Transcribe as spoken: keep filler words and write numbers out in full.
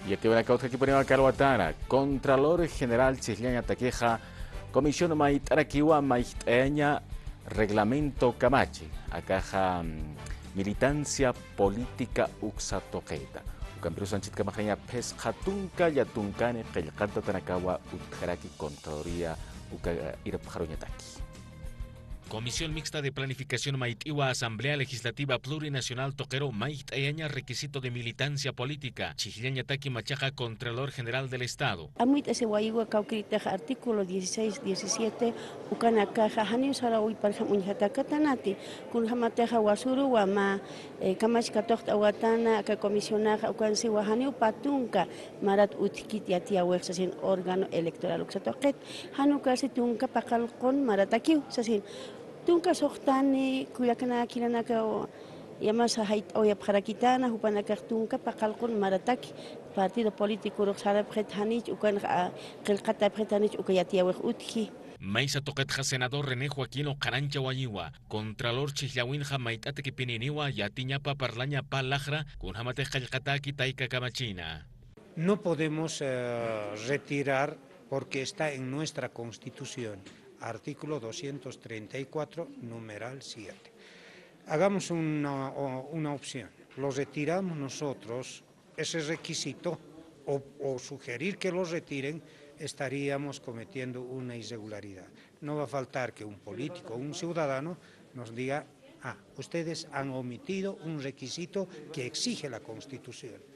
Yatiwanakaw utjakipuniwa kalwatana, Contralor General chhijllañatakixa comisión mayt'arakiwa mayjt'ayaña reglamento kamachi, akaxa, mm, militancia política uksa tuqita. Ukampirus anchhitkamaxaña phisqa tunka, llatunkani qillqatatanakawa utjaraki Contraloría uka irpxaruñataki. Comisión Mixta de Planificación mayt'iwa Asamblea Legislativa Plurinacional tuqiru mayjt'ayaña requisito de militancia política, chhijllañataki machaqa Contralor General del Estado. Amuyt'asiwayiwa kawkïritax artículo dieciséis, diecisiete, ukanakaxa janiw sarawayparjam uñjatakatanati, kunjämatixa wasuruwa mä, eh, kamach katuqt'awatana, aka comisionaxa ukansiwa janiw pä tunka marat utjkit yatiyäwix sasin órgano electoral uksa tuqit, jan ukasti tunka paqallqun maratakiw sasin, tunka suxtani kullakanaka jilanaka yamasa jayt'awayapxarakitana, jupanakax tunka paqallqun marataki, partido políticorux sarapxit janich, ukanx, a, qillqatäpxit janich uka yatiyäwix utji. Maysa tuqitxa senador René Joaquino qhanañchawayiwa, Contralor chhijllawinxa mayt'atakipininiwa yatiñapa parlaña pä laxra, kunjämatix qillqatäki tayka kamachina. No podemos, eh, retirar porque está en nuestra Constitución, artículo doscientos treinta y cuatro, numeral siete. Hagamos una, o-, una opción. Lo retiramos nosotros, ese requisito, o, o sugerir que lo retiren, estaríamos cometiendo una irregularidad. No va a faltar que un político, un ciudadano, nos diga: "Ah, ustedes han omitido un requisito que exige la Constitución".